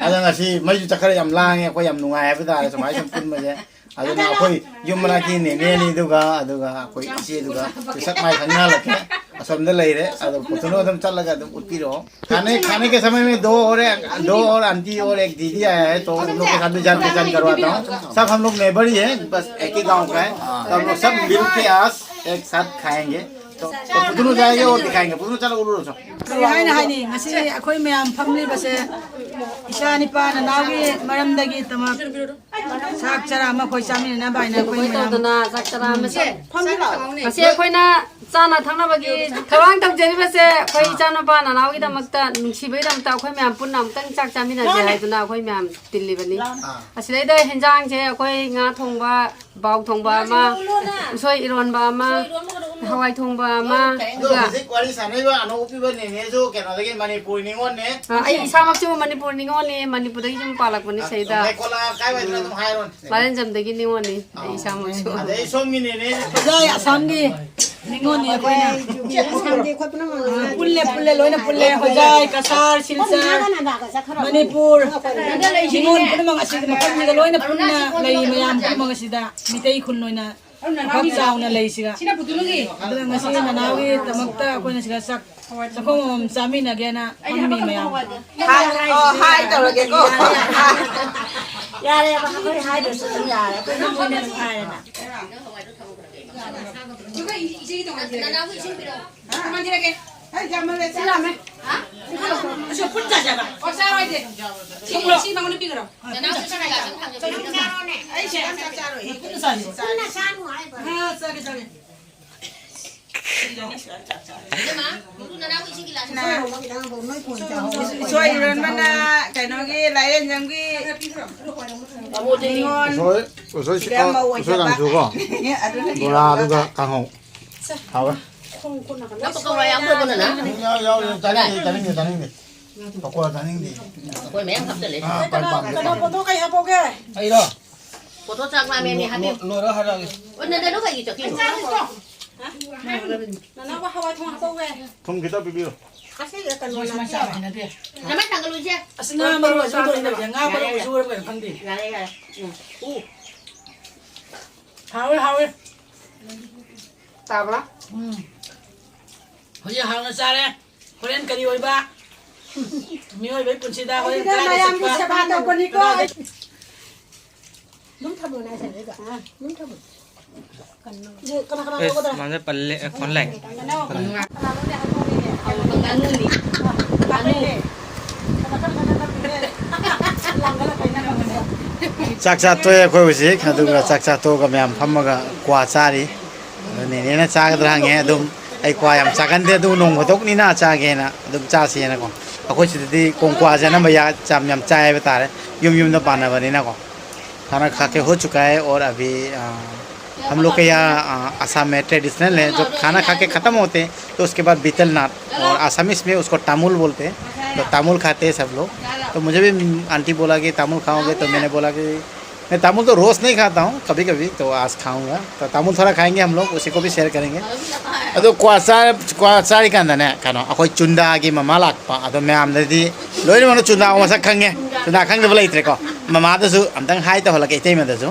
ꯑꯗꯣ ꯉꯁꯤ ꯃꯩꯁꯨ ꯆꯠꯈ꯭ꯔꯦ, ꯌꯥꯝ ꯂꯥꯡꯉꯦ, ꯑꯩꯈꯣꯏ ꯌꯥꯝ ꯅꯨꯡꯉꯥꯏ ꯍꯥꯏꯕ ꯇꯥꯔꯦ ꯁꯨꯃꯥꯏꯅ ꯁꯨꯝ ꯄꯨꯟꯕꯁꯦ꯫ ꯑꯗꯨꯅ ꯑꯩꯈꯣꯏ ꯌꯨꯝ ꯃꯅꯥꯛꯀꯤ ꯅꯦꯅꯦ ꯑꯅꯤꯗꯨꯒ, ꯑꯗꯨꯒ ꯑꯩꯈꯣꯏ ꯏꯆꯦꯗꯨꯒ ꯁꯛ ꯃꯥꯏ ꯈꯪꯅꯍꯜꯂꯛꯀꯦ꯫ ꯑꯁꯣꯝꯗ ꯂꯩꯔꯦ꯫ ꯑꯗꯣ ꯄꯨꯊꯨꯅꯨ ꯑꯗꯨꯝ ꯆꯠꯂꯒ ꯑꯗꯨꯝ ꯎꯠꯄꯤꯔꯛꯑꯣ꯫ खाने, खाने के समय में दो और, दो और आंटी और एक दीदी आया है, तो उन लोग के साथ भी जान पहचान करवाता हूँ। सब हम लोग नेबर ही है, बस एक ही गांव का है। तो हम लोग सब मिल के आज एक साथ खाएंगे। तो, तो पुतनू जाएंगे और दिखाएंगे। पुतनू चलो, उड़ो, उड़ो। ꯀꯔꯤ ꯍꯥꯏꯅ ꯍꯥꯏꯅꯤ? ꯉꯁꯤ ꯑꯩꯈꯣꯏ ꯃꯌꯥꯝ ꯐꯝꯂꯤꯕꯁꯦ ꯏꯆꯥ ꯅꯤꯄꯥ ꯅꯅꯥꯎꯒꯤ ꯃꯔꯝꯗꯒꯤ ꯇꯃꯛ ꯆꯥꯛ ꯆꯔꯥ ꯑꯃ ꯑꯩꯈꯣꯏ ꯆꯥꯃꯤꯟꯅꯅꯕ ꯍꯥꯏꯅ ꯑꯩꯈꯣꯏ ꯃꯌꯥꯝ ꯇꯧꯗꯅ ꯆꯥꯛ ꯆꯔꯥ ꯑꯃ ꯆꯥ-, ꯉꯁꯤ ꯑꯩꯈꯣꯏꯅ ꯆꯥꯅ ꯊꯛꯅꯕꯒꯤ ꯊꯧꯔꯥꯡ ꯇꯧꯖꯔꯤꯕꯁꯦ ꯑꯩꯈꯣꯏ ꯏꯆꯥꯅꯨꯄꯥ ꯅꯅꯥꯎꯒꯤꯗꯃꯛꯇ, ꯅꯨꯡꯁꯤꯕꯒꯤꯗꯃꯛꯇ ꯑꯩꯈꯣꯏ ꯃꯌꯥꯝ ꯄꯨꯟꯅ ꯑꯃꯨꯛꯇꯪ ꯆꯥꯛ ꯆꯥꯃꯤꯟꯅꯁꯦ ꯍꯥꯏꯗꯨꯅ ꯑꯩꯈꯣꯏ ꯃꯌꯥꯝ ꯇꯤꯜꯂꯤꯕꯅꯤ꯫ ꯑꯁꯤꯗꯩꯗ ꯍꯦꯟꯖꯥꯡꯁꯦ ꯑꯩꯈꯣꯏ ꯉꯥ ꯊꯣꯡꯕ, ꯕꯥꯎ ꯊꯣꯡꯕ ꯑꯃ, ꯎꯁꯣꯏ ꯏꯔꯣꯟꯕ ꯑꯃ, ꯍꯋꯥꯏ ꯊꯣꯡꯕ ꯑꯃ, ꯑꯗꯣ ꯑꯗꯨꯒ ꯍꯧꯖꯤꯛ ꯋꯥꯔꯤ ꯁꯥꯟꯅꯔꯤꯕ ꯑꯅꯧꯕ ꯄꯤꯕ ꯅꯦꯅꯦꯁꯨ ꯀꯩꯅꯣꯗꯒꯤ, ꯃꯅꯤꯄꯨꯔ ꯅꯤꯉꯣꯜꯅꯦ꯫ ꯑ, ꯑꯩ ꯏꯁꯥꯃꯛꯁꯨ ꯃꯅꯤꯄꯨꯔ ꯅꯤꯉꯣꯜꯅꯤ, ꯃꯅꯤꯄꯨꯔꯗꯒꯤ ꯌꯨꯝ ꯄꯥꯜꯂꯛꯄꯅꯤ ꯁꯤꯗꯩꯗ꯫ ꯂꯩꯀꯣꯜꯂꯥ ꯀꯥꯏꯋꯥꯏꯗꯅꯣ ꯑꯗꯨꯝ ꯍꯥꯏꯔꯣꯅꯦ꯫ ꯂꯥꯏꯔꯦꯟꯖꯝꯗꯒꯤ ꯅꯤꯉꯣꯜꯅꯤ ꯑꯩ ꯏꯁꯥꯃꯛꯁꯨ꯫ ꯑꯗꯩ ꯁꯣꯝꯒꯤ ꯅꯦꯅꯦ꯫ ꯍꯣꯖꯥꯏ ꯑꯁꯥꯝꯒꯤ ꯅꯤꯉꯣꯜꯅꯤ ꯑꯩꯈꯣꯏꯅ꯫ ꯑꯁꯥꯝꯗꯤ ꯑꯩꯈꯣꯏ ꯄꯨꯝꯅꯃꯛ ꯄꯨꯜꯂꯦ, ꯄꯨꯜꯂꯦ, ꯂꯣꯏꯅ ꯄꯨꯜꯂꯦ꯫ ꯍꯣꯖꯥꯏ, ꯀꯁꯥꯔ, ꯁꯤꯜꯆꯔ, ꯃꯅꯤꯄꯨꯔ, ꯅꯤꯉꯣꯜ ꯄꯨꯝꯅꯃꯛ ꯑꯁꯤꯒꯤ ꯃꯐꯝꯁꯤꯗ ꯂꯣꯏꯅ ꯄꯨꯟꯅ ꯂꯩ꯫ ꯃꯌꯥꯝ ꯄꯨꯝꯅꯃꯛ ꯑꯁꯤꯗ ꯃꯤꯇꯩ ꯈꯨꯟ ꯑꯣꯏꯅ ꯄꯥꯛ ꯆꯥꯎꯅ ꯂꯩꯁꯤꯒ꯫ ꯑꯗꯨꯅ ꯉꯁꯤ ꯅꯅꯥꯎꯒꯤꯗꯃꯛꯇ ꯑꯩꯈꯣꯏꯅ ꯁꯤꯗ ꯆꯥꯛ ꯆꯥꯛꯈꯣꯝ ꯑꯃꯃꯝ ꯆꯥꯃꯤꯟꯅꯒꯦꯅ ꯐꯝꯃꯤ ꯃꯌꯥꯝ꯫ ꯍꯥꯏ, ꯑꯣ, ꯍꯥꯏ ꯇꯧꯔꯒꯦꯀꯣ꯫ ꯌꯥꯔꯦꯕ, ꯑꯩꯈꯣꯏ ꯍꯥꯏꯗ꯭ꯔꯁꯨ ꯑꯗꯨꯝ ꯌꯥꯔꯦ, ꯑꯩꯈꯣꯏ ꯏꯃꯨꯡ ꯃꯤꯅ ꯑꯗꯨꯝ ꯍꯥꯏꯔꯦꯅ꯫ ꯑꯗꯨꯒ ꯏꯆꯦꯒꯤ ꯇꯣꯉꯥꯟ ꯄꯤꯔꯛꯑꯣ꯫ ꯇꯣꯉꯥꯟ ꯄꯤꯔꯛꯑꯒꯦ꯫ ꯍꯩ, ꯌꯥꯝꯃꯜꯂꯦ, ꯆꯥ꯫ ꯌꯥꯝꯃꯦ꯫ ꯍꯥ? ꯑꯁ, ꯄꯨꯟ ꯆꯥꯁꯦ ꯍꯥꯏꯕ꯫ ꯑꯣ, ꯆꯥꯔꯣ ꯍꯥꯏꯗꯤ꯫ ꯁꯤ, ꯁꯤ ꯃꯉꯣꯟꯗ ꯄꯤꯈ꯭ꯔꯣ꯫ ꯅꯅꯥꯎꯁꯨ ꯆꯥꯔꯣ꯫ ꯑꯩ ꯁꯦ ꯌꯥꯝ ꯆꯥꯛ ꯆꯥꯔꯣꯏ꯫ ꯄꯨꯟꯅ ꯆꯥꯁꯦ꯫ ꯄꯨꯟꯅ ꯆꯥꯅꯨ ꯍꯥꯏꯕ꯫ ꯑꯥ, ꯆꯥꯒꯦ, ꯆꯥꯒꯦ꯫ ꯏꯕꯦꯝꯃ, ꯅꯅꯥꯎ ꯏꯁꯤꯡ ꯒꯤꯂꯥꯁ ꯑꯃ꯫ ꯎꯁꯣꯏ ꯏꯔꯣꯟꯕꯅ ꯀꯩꯅꯣꯒꯤ, ꯂꯥꯏꯔꯦꯟꯖꯝꯒꯤ ꯅꯤꯉꯣꯜ꯫ ꯎꯁꯣꯏ, ꯎꯁꯣꯏ, ꯁꯤꯗ ꯃꯧ ꯎꯁꯣꯏ ꯑꯣꯏꯖꯕ꯫ ꯀꯥꯡꯁꯨꯀꯣ꯫ ꯑꯗꯨꯅ ꯕꯣꯔꯥ ꯑꯗꯨꯒ ꯀꯥꯡꯍꯧ꯫ ꯍꯥꯎꯋꯦ꯫ ꯅꯪ ꯄꯀꯧꯔꯥ ꯌꯥꯎꯗ꯭ꯔꯕꯣ, ꯅꯅꯥꯎ? ꯌꯥꯎ, ꯌꯥꯎ, ꯌꯥꯎ꯫ ꯆꯥꯅꯤꯡꯗꯦ, ꯆꯥꯅꯤꯡꯗꯦ, ꯆꯥꯅꯤꯡꯗꯦ꯫ ꯄꯀꯧꯔꯥ ꯆꯥꯅꯤꯡꯗꯦ꯫ ꯄꯀꯧꯔꯥ ꯃꯌꯥꯝ ꯍꯥꯞꯆꯜꯂꯦ꯫ ꯑꯥ, ꯄꯥꯝꯗꯦ, ꯄꯥꯝꯗꯦ꯫ ꯀꯩꯅꯣ, ꯐꯣꯇꯣ ꯀꯩ ꯍꯥꯞꯄꯧꯒꯦ? ꯑꯩꯔꯣ? ꯐꯣꯇꯣ ꯆꯥꯛ ꯂꯥꯝꯃꯦ, ꯃꯤ ꯍꯥꯞꯄꯤꯌꯨ꯫ ꯂꯣꯏꯔ ꯍꯥꯏꯔꯛꯑꯒꯦ꯫ ꯑꯣ, ꯅꯟꯗꯅꯨ ꯀꯩꯒꯤ ꯆꯠꯈꯤꯅꯣ? ꯅꯅꯥꯎꯕ ꯍꯋꯥꯏ ꯊꯣꯡ ꯍꯥꯞꯄꯧꯒꯦ꯫ ꯊꯨꯝ ꯈꯤꯇ ꯄꯤꯕꯤꯌꯨ꯫ ꯉꯁꯤꯁꯦ ꯀꯩꯅꯣ ꯅꯠꯇꯦ꯫ ꯅꯃꯥꯏ ꯊꯥꯡꯒꯠꯂꯨ, ꯏꯆꯦ꯫ ꯑꯁ, ꯉꯥ ꯃꯔꯨ ꯑꯁꯨ ꯇꯧꯔꯤꯅꯦ, ꯉꯥ ꯃꯔꯨ ꯑꯁꯨ ꯑꯣꯏꯔꯝꯒꯅꯤ ꯈꯪꯗꯦ꯫ ꯌꯥꯔꯦ, ꯌꯥꯔꯦ꯫ ꯎꯝ꯫ ꯎ꯫ ꯍꯥꯎꯋꯦ, ꯍꯥꯎꯋꯦ꯫ ꯇꯥꯕ꯭ꯔꯥ? ꯎꯝ꯫ ꯍꯧꯖꯤꯛ ꯍꯥꯎꯅ ꯆꯥꯔꯦ꯫ ꯍꯣꯔꯦꯟ ꯀꯔꯤ ꯑꯣꯏꯕ? ꯃꯤꯑꯣꯏꯕꯒꯤ ꯄꯨꯟꯁꯤꯗ ꯍꯣꯔꯦꯟ ꯑꯗꯨꯅ ꯀꯗꯥꯏꯗ ꯃꯌꯥꯝꯒꯤ ꯆꯠꯄ? ꯁꯦꯕꯥ ꯇꯧꯕꯅꯤꯀꯣ꯫ ꯀꯗꯥꯏꯗ ꯑꯗꯨꯝ ꯊꯝꯃꯣ, ꯅꯥꯏ ꯁꯟꯗꯩꯗ꯫ ꯑꯗꯨꯝ ꯊꯝꯃꯣ꯫ ꯀꯅꯥ, ꯀꯅꯥ ꯑꯦꯁ, ꯂꯧꯒꯗ꯭ꯔꯥ? ꯃꯥꯁꯦ ꯄꯜꯂꯦ, ꯑꯦ, ꯐꯣꯟ ꯂꯥꯛꯑꯦ꯫ ꯀꯅꯥꯅꯣꯅꯦ? ꯉꯥꯅꯨꯅꯦ꯫ ꯉꯥꯅꯨꯅꯦ꯫ ꯂꯥꯡꯒꯠꯂꯛꯄꯩꯅꯦ꯫ ꯆꯥꯛ ꯆꯥ ꯇꯣꯛꯑꯦ ꯑꯩꯈꯣꯏ ꯍꯧꯖꯤꯛ, ꯑꯗꯨꯒ ꯆꯥꯛ ꯆꯥ ꯇꯣꯛꯑꯒ ꯃꯌꯥꯝ ꯐꯝꯃꯒ ꯀ꯭ꯋꯥ ꯆꯥꯔꯤ꯫ ꯑꯗ ꯅꯦꯅꯦꯅ ꯆꯥꯒꯗ꯭ꯔꯥ ꯍꯪꯉꯦ꯫ ꯑꯗꯨꯝ ꯑꯩ ꯀ꯭ꯋꯥ ꯌꯥꯝ ꯆꯥꯒꯟꯗꯦ, ꯑꯗꯨ ꯅꯣꯡ ꯐꯥꯗꯣꯛꯅꯤꯅ ꯆꯥꯒꯦꯅ ꯑꯗꯨꯝ ꯆꯥꯁꯦꯅꯀꯣ꯫ ꯑꯩꯈꯣꯏ ꯁꯤꯗꯗꯤ ꯀꯣꯡꯀ꯭ꯋꯥꯁꯦ ꯑꯅꯝꯕ ꯌꯥ-, ꯌꯥꯝ, ꯌꯥꯝ ꯆꯥꯏ ꯍꯥꯏꯕ ꯇꯥꯔꯦ, ꯌꯨꯝ ꯌꯨꯝꯗ ꯄꯥꯟꯅꯕꯅꯤꯅꯀꯣ꯫ खाना खा के हो चुका है और अभी, अ, हम लोग के यहाँ, अ, असम में ट्रेडिशनल है, जब खाना खा के ख़त्म होते हैं तो उसके बाद बीतल नाट, और असमीज में उसको तामुल बोलते हैं, तो तामुल खाते हैं सब लोग। तो मुझे भी आंटी बोला कि तामुल खाओगे, तो मैंने बोला कि मैं तामुल तो रोज़ नहीं खाता हूँ, कभी कभी तो आज खाऊंगा। तो तामुल थोड़ा खाएंगे हम लोग, उसी को भी शेयर करेंगे। ꯑꯗꯣ ꯀ꯭ꯋꯥ ꯆꯥ-, ꯀ꯭ꯋꯥ ꯆꯥꯔꯤꯀꯥꯟꯗꯅꯦ, ꯀꯩꯅꯣ, ꯑꯩꯈꯣꯏ ꯆꯨꯟꯗꯥꯒꯤ ꯃꯃꯥ ꯂꯥꯛꯄ꯫ ꯑꯗꯣ ꯃꯌꯥꯝꯗꯗꯤ ꯂꯣꯏꯅꯃꯛꯅ ꯆꯨꯟꯗꯥ ꯃꯁꯛ ꯈꯪꯉꯦ, ꯆꯨꯟꯗꯥ ꯈꯪꯗꯕ ꯂꯩꯇ꯭ꯔꯦꯀꯣ꯫ ꯃꯃꯥꯗꯁꯨ ꯑꯝꯇꯪ ꯍꯥꯏ ꯇꯧꯍꯜꯂꯛꯀꯦ, ꯏꯇꯩꯃꯗꯁꯨ꯫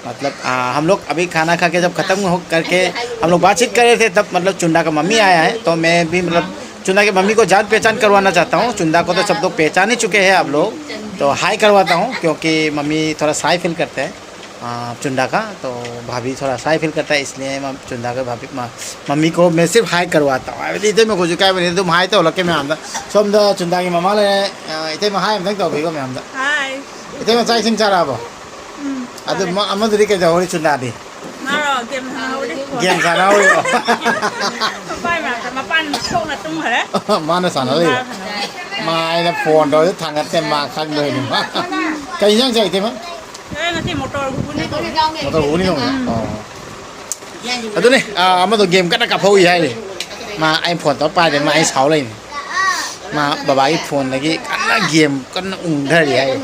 मतलब, आ, हम लोग अभी खाना खा के जब खत्म हो करके हम लोग बातचीत कर रहे थे, तब, मतलब, चुंदा का मम्मी आया है, तो मैं भी, मतलब, चुंदा की मम्मी को जान पहचान करवाना चाहता हूँ। चुंदा को तो सब लोग पहचान ही चुके हैं आप लोग, तो हाय करवाता हूँ, क्योंकि मम्मी थोड़ा शाय फील करते हैं, आ, चुंदा का, तो भाभी थोड़ा शाय फील करता है, इसलिए मैं चुंदा का भाभी, म-, मम्मी को मैं सिर्फ हाय करवाता हूँ। ꯑꯗꯨꯗꯤ ꯏꯇꯩꯃ ꯈꯣꯏꯁꯨ ꯏꯀꯥꯏꯕꯅꯤ, ꯑꯗꯨꯝ ꯍꯥꯏ ꯇꯧꯍꯜꯂꯛꯀꯦ ꯃꯌꯥꯝꯗ꯫ ꯁꯣꯝꯗ ꯆꯨꯟꯗꯥꯒꯤ ꯃꯃꯥ ꯂꯩꯔꯦ, ꯑ, ꯏꯇꯩꯃ ꯍꯥꯏ ꯑꯝꯇꯪ ꯇꯧꯕꯤꯀꯣ ꯃꯌꯥꯝꯗ꯫ ꯍꯥꯏ꯫ ꯏꯇꯩꯃ, ꯆꯥꯛ ꯏꯁꯤꯡ ꯆꯥꯔꯛꯑꯕꯣ? ꯎꯝ, ꯑꯗꯨ ꯆꯥꯔꯦ꯫ ꯃ-, ꯑꯃꯗꯨꯗꯤ ꯀꯩꯗꯧꯍꯧꯔꯤ ꯆꯨꯟꯗꯥꯗꯤ? ꯃꯥꯔꯣ? ꯒꯦꯝ ꯁꯥꯟꯅꯍꯧꯔꯤ꯫ ꯒꯦꯝ ꯁꯥꯟꯅꯍꯧꯔꯤꯕꯣ? ꯃꯄꯥꯟ ꯃꯅꯥꯛꯇ, ꯃꯄꯥꯟ ꯊꯣꯛꯅ ꯇꯨꯝꯈꯔꯦ꯫ ꯃꯥꯅ ꯁꯥꯟꯅꯍꯧꯔꯤꯕ? ꯃꯥ ꯁꯥꯟꯅꯍꯧꯔꯤ꯫ ꯃꯥ ꯑꯩꯅ ꯐꯣꯟ ꯇꯧꯔꯁꯨ ꯊꯥꯡꯒꯠꯇꯦ, ꯃꯥ ꯈꯪꯗꯣꯏꯅꯤ꯫ ꯃꯥ ꯀꯩ ꯏꯟꯖꯥꯡ ꯆꯥꯏ, ꯏꯇꯩꯃ? ꯑꯦ, ꯉꯁꯤ ꯃꯣꯇꯣꯔ ꯘꯨꯒꯨꯅꯤ ꯊꯣꯡꯉꯤ꯫ ꯃꯣꯇꯣꯔ ꯘꯨꯒꯨꯅꯤ ꯊꯣꯡꯉꯤ? ꯎꯝ꯫ ꯑꯣ꯫ ꯑꯗꯨꯅꯤ, ꯑ, ꯑꯃꯗꯣ ꯒꯦꯝ ꯀꯟꯅ ꯀꯥꯞꯍꯧꯔꯤ ꯍꯥꯏꯔꯤ꯫ ꯃꯥ ꯑꯩ ꯐꯣꯟ ꯇꯧꯔ ꯄꯥꯏꯗꯦ, ꯃꯥ ꯑꯩ ꯁꯥꯎ ꯂꯩꯅꯤ꯫ ꯃꯥ ꯕꯕꯥꯒꯤ ꯐꯣꯟꯗꯒꯤ ꯀꯟꯅ ꯒꯦꯝ ꯀꯟꯅ ꯎꯪꯊꯔꯤ ꯍꯥꯏꯔꯤ꯫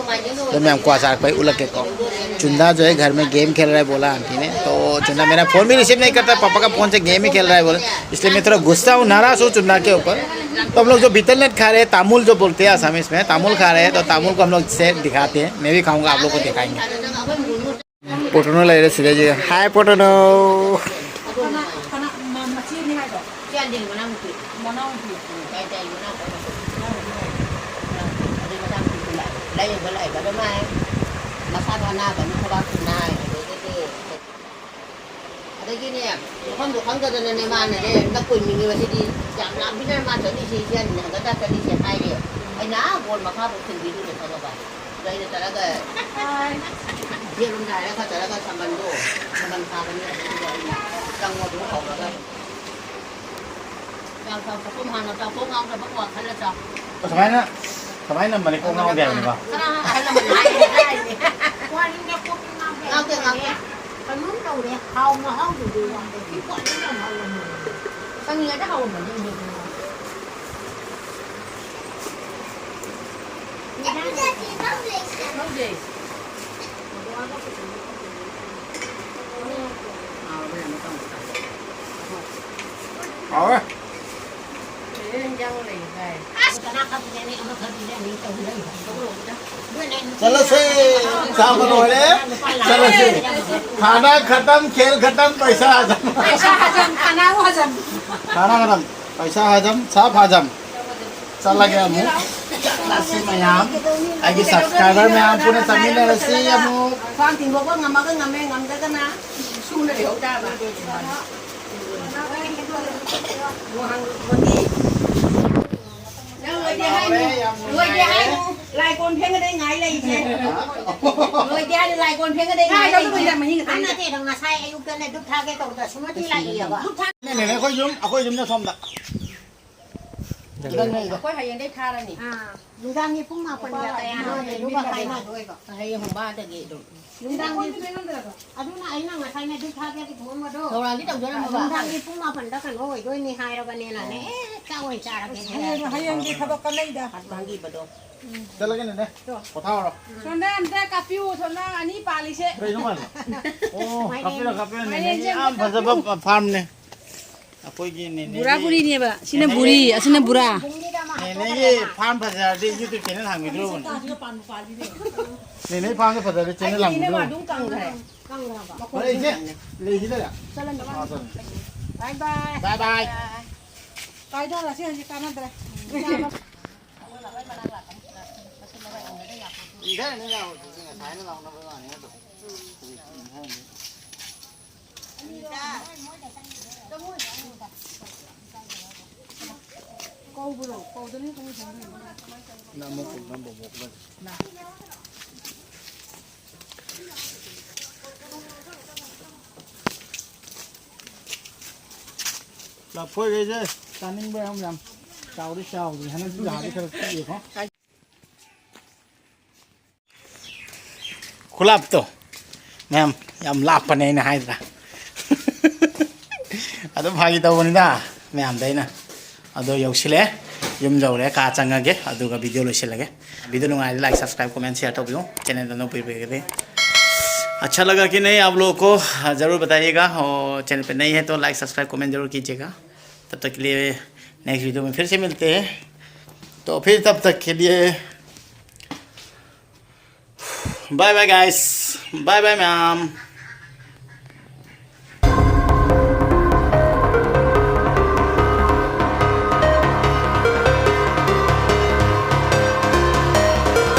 ꯑꯗꯣ ꯃꯌꯥꯝ ꯀ꯭ꯋꯥ ꯆꯥꯔꯛꯄꯩ ꯎꯠꯂꯛꯀꯦꯀꯣ꯫ चुंदा जो है घर में गेम खेल रहा है बोला आंटी ने, तो चुंदा मेरा फोन भी रिसीव नहीं करता, पापा का फोन से गेम ही खेल रहा है बोला, इसलिए मैं थोड़ा गुस्सा हूँ, नाराज हूँ चुंदा के ऊपर। तो हम लोग जो बीतल नट खा रहे हैं, तामुल जो बोलते हैं असमीज में, तामुल खा रहे हैं, तो तामुल को हम लोग से दिखाते हैं, मैं भी खाऊंगा, आप लोग को दिखाएंगे। ꯄꯣꯇꯣꯅꯣ ꯂꯩꯔꯦ ꯁꯤꯗꯩꯁꯤꯗ꯫ ꯍꯥꯏ, ꯄꯣꯇꯣꯅꯣ꯫ ꯀꯅꯥ, ꯃ-, ꯃꯆꯦꯅꯤ ꯍꯥꯏꯗꯣ? ꯏꯆꯦ ꯑꯟꯗꯤꯒꯤ ꯃꯅꯥꯎꯅꯨꯄꯤ꯫ ꯃꯅꯥꯎꯅꯨꯄꯤ꯫ ꯎꯝ, ꯏꯆꯦ ꯑꯟꯗꯤꯒꯤ ꯃꯅꯥꯎꯅꯨꯄꯤ꯫ ꯃꯅꯥꯎꯅꯨꯄꯤ ꯂꯩ꯫ ꯑꯗꯨ ꯃꯆꯥꯅꯨꯄꯤꯁꯨ ꯂꯥꯛꯑꯦ꯫ ꯂꯥꯏꯌꯦꯡꯕ ꯂꯥꯛꯑꯦꯕ꯫ ꯑꯗꯣ ꯃꯥ ꯃꯁꯥꯗꯣ ꯑꯅꯥꯕꯅꯤ, ꯊꯕꯥꯛꯁꯨ ꯅꯥꯏ꯫ ꯑꯗꯒꯤꯗꯤ, ꯑꯗꯒꯤꯅꯦ, ꯃꯐꯝꯗꯣ ꯈꯪꯗꯗꯅꯅꯦ, ꯃꯥꯅꯅꯦ, ꯅꯛꯀꯣꯏ ꯅꯤꯡꯉꯦꯕ꯫ ꯁꯤꯗꯤ ꯌꯥꯝ ꯂꯥꯞꯄꯤꯅ ꯃꯥ ꯆꯠꯂꯤꯁꯦ, ꯏꯆꯦ ꯑꯟꯗꯤꯅ ꯍꯪꯒꯠꯇ ꯆꯠꯂꯤꯁꯦ ꯍꯥꯏꯔꯦ꯫ ꯑꯩꯅ ꯑꯥ ꯕꯣꯜ ꯃꯈꯥꯐꯥꯎ ꯊꯤꯟꯕꯤꯔꯨꯔꯦ, ꯈꯪꯉꯕ? ꯑꯩꯅ ꯆꯠꯂꯒ ꯌꯦꯔꯨꯝꯗ ꯍꯥꯏꯔꯒ ꯆꯠꯂꯒ ꯁꯝꯕꯟꯗꯣ, ꯁꯝꯕꯟ ꯈꯥꯕꯅꯤ, ꯑꯗꯨꯗꯨꯒ ꯑꯩꯅ ꯆꯪꯉꯣ ꯑꯗꯨꯝ ꯀꯧꯔꯒ꯫ ꯆꯥꯛ ꯆꯥꯎ ꯆꯥꯛꯈꯨꯝ ꯍꯥꯟꯅ ꯆꯥꯎꯊꯣꯛ ꯉꯥꯎꯗꯕ ꯋꯥꯈꯜꯗ ꯆꯥꯎ꯫ ꯑꯁꯨꯃꯥꯏꯅ, ꯁꯨꯃꯥꯏꯅ ꯅꯝꯕꯅꯤ ꯀꯣꯛ ꯉꯥꯎꯗꯦ ꯍꯥꯏꯕꯅꯤꯀꯣ꯫ ꯀꯅꯥ ꯑꯍꯜ ꯂꯃꯟ ꯍꯥꯏꯔꯤꯅꯣ ꯍꯥꯏꯔꯤꯅꯦ꯫ ꯋꯥꯔꯤꯗ ꯀꯣꯛ ꯉꯥꯎꯗꯦ ꯉꯥꯎꯗꯦ, ꯍꯥꯏꯔꯤꯅꯦ꯫ ꯉꯥꯎꯗꯦ꯫ ꯀꯩꯅꯣꯝ ꯇꯧꯔꯦ꯫ ꯍꯥꯎ ꯃꯍꯥꯎꯗꯨꯗꯤ ꯋꯥꯠꯂꯦ꯫ ꯁꯤ ꯄꯣꯠꯁꯤꯅ ꯌꯥꯝ ꯍꯥꯎꯔꯝꯃꯦ꯫ ꯀꯪꯂꯤꯉꯩꯗ ꯍꯥꯎꯔꯝꯕꯅꯤ ꯍꯧꯖꯤꯛꯇꯤ꯫ ꯍꯥꯎꯋꯦ꯫ ꯆꯠꯂꯁꯦ꯫ ꯆꯥꯕ ꯂꯣꯏꯔꯦ꯫ ꯆꯠꯂꯁꯦ꯫ खाना खत्म, खेल खत्म, पैसा हजम। पैसा हजम, खाना वो हजम। खाना खत्म, पैसा हजम, सब हजम। ꯆꯠꯂꯒꯦ ꯑꯃꯨꯛ꯫ ꯆꯠꯂꯁꯤ ꯃꯌꯥꯝ꯫ ꯑꯩꯒꯤ subscriber ꯃꯌꯥꯝ ꯄꯨꯟꯅ ꯆꯠꯃꯤꯟꯅꯔꯁꯤ ꯑꯃꯨꯛ꯫ ꯈ꯭ꯋꯥꯡ ꯊꯤꯡꯗꯣꯛꯄ ꯉꯝꯃꯒ ꯉꯝꯃꯦ, ꯉꯝꯗ꯭ꯔꯒꯅ ꯁꯨꯅ ꯂꯩꯍꯧ ꯇꯥꯕ꯫ ꯅꯪ ꯂꯣꯏꯗꯦ ꯍꯥꯏꯅꯨ꯫ ꯂꯣꯏꯗꯦ ꯍꯥꯏꯅꯨ꯫ ꯂꯥꯏ ꯀꯣꯟ ꯐꯦꯡꯒꯗꯩ ꯉꯥꯏ ꯂꯩꯁꯦ꯫ ꯂꯣꯏꯗꯦ ꯍꯥꯏꯅꯨ, ꯂꯥꯏ ꯀꯣꯟ ꯐꯦꯡꯒꯗꯩ ꯉꯥꯏ ꯂꯩꯁꯦ꯫ ꯃꯍꯤ ꯈꯛꯇꯅꯤ꯫ ꯑ, ꯅꯠꯇꯦ, ꯑꯗꯣ ꯉꯁꯥꯏ ꯑꯌꯨꯛꯇꯅꯦ ꯙꯨꯞ ꯊꯥꯒꯦ ꯇꯧꯕꯗ ꯁꯨꯃꯇꯤ ꯂꯥꯛꯏꯌꯦꯕ꯫ ꯙꯨꯞ ꯊꯥ- ꯅꯦꯅꯦ, ꯑꯩꯈꯣꯏ ꯌꯨꯝ, ꯑꯩꯈꯣꯏ ꯌꯨꯝꯅ ꯁꯣꯝꯗ꯫ ꯑꯩꯈꯣꯏ ꯍꯌꯦꯡꯗꯩ ꯊꯥꯔꯅꯤ꯫ ꯑꯥ, ꯅꯨꯡꯗꯥꯡꯒꯤ ꯄꯨꯡ ꯃꯥꯄꯟꯒ ꯀꯌꯥꯅꯣ ꯑꯗꯨꯒ ꯍꯥꯏꯅꯗꯣꯏꯕ꯫ ꯍꯌꯦꯡ ꯍꯣꯡꯕꯥꯗꯒꯤ ꯑꯗꯨꯝ꯫ ꯅꯨꯡꯗꯥꯡꯒꯤ, ꯑꯗꯨꯅ ꯑꯩꯅ ꯉꯁꯥꯏꯅꯦ ꯙꯨꯞ ꯊꯥꯒꯦ ꯄꯨꯊꯣꯛꯑꯝꯕꯗꯣ꯫ ꯊꯧꯔꯥꯡꯗꯤ ꯇꯧꯖꯔꯝꯃꯣꯕ꯫ ꯅꯨꯡꯗꯥꯡꯒꯤ ꯄꯨꯡ ꯃꯥꯄꯟꯗ ꯀꯩꯅꯣ ꯑꯣꯏꯗꯣꯏꯅꯤ ꯍꯥꯏꯔꯕꯅꯦꯅꯅꯦ꯫ ꯑꯣ꯫ ꯑꯦ, ꯆꯥꯛ ꯑꯣꯏꯅ ꯆꯥꯔꯒꯦ꯫ ꯍꯌꯦꯡ, ꯍꯌꯦꯡꯒꯤ ꯊꯕꯛ ꯀꯟꯅꯩꯗ꯫ ꯆꯠꯂꯒꯦꯅꯦꯅꯦ꯫ ꯄꯣꯊꯥꯔꯣ꯫ ꯁꯣꯝꯗ ꯑꯝꯇ ꯀꯥꯞꯄꯤꯌꯨ, ꯁꯣꯝꯗ ꯑꯅꯤ ꯄꯥꯜꯂꯤꯁꯦ꯫ ꯀꯩꯅꯣ ꯃꯥꯜꯂꯦ? ꯑꯣ, ꯀꯥꯞꯄꯤꯔꯣ, ꯀꯥꯞꯄꯤꯔꯣ꯫ ꯅꯦꯅꯦꯒꯤ ꯃꯥꯏꯔꯦꯟꯁꯦ ꯌꯥꯝ ꯑꯝꯇ ꯐꯖꯕ ꯀꯥꯞꯄꯤꯌꯨ꯫ ꯐꯥꯔꯝꯅꯦ꯫ ꯑꯩꯈꯣꯏꯒꯤ ꯅꯦꯅꯦꯒꯤ ꯕꯨꯔꯥ ꯕꯨꯔꯤꯅꯦꯕ꯫ ꯁꯤꯅ ꯅꯦꯅꯦꯒꯤ ꯕꯨꯔꯤ, ꯑꯁꯤꯅ ꯕꯨꯔꯥ꯫ ꯅꯦꯅꯦꯒꯤ ꯐꯥꯔꯝ ꯐꯖꯔꯗꯤ YouTube channel ꯍꯥꯡꯕꯤꯗ꯭ꯔꯣꯕꯅꯦ꯫ ꯅꯦꯅꯦ ꯐꯥꯔꯝꯁꯦ ꯐꯖꯔꯗꯤ channel ꯑꯩꯒꯤꯗꯤꯅꯦ ꯍꯥꯡꯕꯤꯗ꯭ꯔꯣꯕꯅꯦ꯫ ꯑꯗꯨꯝ ꯀꯪꯈ꯭ꯔꯦ꯫ ꯍꯣꯏ, ꯏꯆꯦ, ꯂꯩꯈꯤꯗ ꯌꯥ꯫ ꯆꯠꯂꯅꯤ꯫ ꯑꯥ, ꯆꯠꯂꯅꯤ꯫ Bye bye꯫ Bye bye꯫ ꯀꯥꯏꯊꯔꯁꯤ ꯍꯧꯖꯤꯛ ꯀꯥꯟꯅꯗ꯭ꯔꯦ꯫ ꯏꯟꯊꯔꯅꯤ ꯂꯥꯎ, ꯉꯁꯥꯏꯅ ꯂꯥꯎꯅꯕ ꯋꯥꯅꯤ ꯅꯠꯇ꯭ꯔꯣ? ꯀꯧꯕ꯭ꯔꯣ? ꯀꯧꯗꯅ ꯀꯃꯥꯏ ꯊꯣꯡꯗꯣꯏꯅꯣ? ꯅꯝꯃꯣ, ꯅꯝꯃꯣ, ꯅꯝꯃꯣ꯫ ꯂꯐꯣꯏꯈꯩꯁꯦ ꯆꯥꯅꯤꯡꯕ ꯌꯥꯝ ꯌꯥꯝ ꯆꯥꯎꯗꯤ ꯆꯥꯎꯗ꯭ꯔꯤ, ꯍꯟꯗꯛꯇꯤ ꯌꯥꯗꯤ ꯈꯔ ꯄꯤꯛꯑꯦꯀꯣ꯫ ꯈꯨꯂꯥꯞꯇꯣ ꯃꯌꯥꯝ ꯌꯥꯝ ꯂꯥꯞꯄꯅꯦ ꯑꯩꯅ ꯍꯥꯏꯗ꯭ꯔꯥ? ꯑꯗꯨꯝ ꯐꯥꯒꯤ ꯇꯧꯕꯅꯤꯗ ꯃꯌꯥꯝꯗ ꯑꯩꯅ꯫ ꯑꯗꯣ ꯌꯧꯁꯤꯜꯂꯛꯑꯦ, ꯌꯨꯝ ꯌꯧꯔꯦ, ꯀꯥ ꯆꯪꯉꯒꯦ, ꯑꯗꯨꯒ video ꯂꯣꯏꯁꯤꯜꯂꯒꯦ꯫ Video ꯅꯨꯡꯉꯥꯏꯔꯗꯤ like, subscribe, comment, share ꯇꯧꯕꯤꯌꯨ꯫ Channel ꯑꯅꯧꯕ ꯑꯣꯏꯕꯤꯔꯒꯗꯤ꯫ अच्छा लगा कि नहीं आप लोगों को, ज़रूर बताइएगा, और channel पे नए हैं तो like, subscribe, comment ज़रूर कीजिएगा। तब तक के लिए next video में फिर से मिलते हैं। तो फिर तब तक के लिए bye bye guys, bye bye ma'am।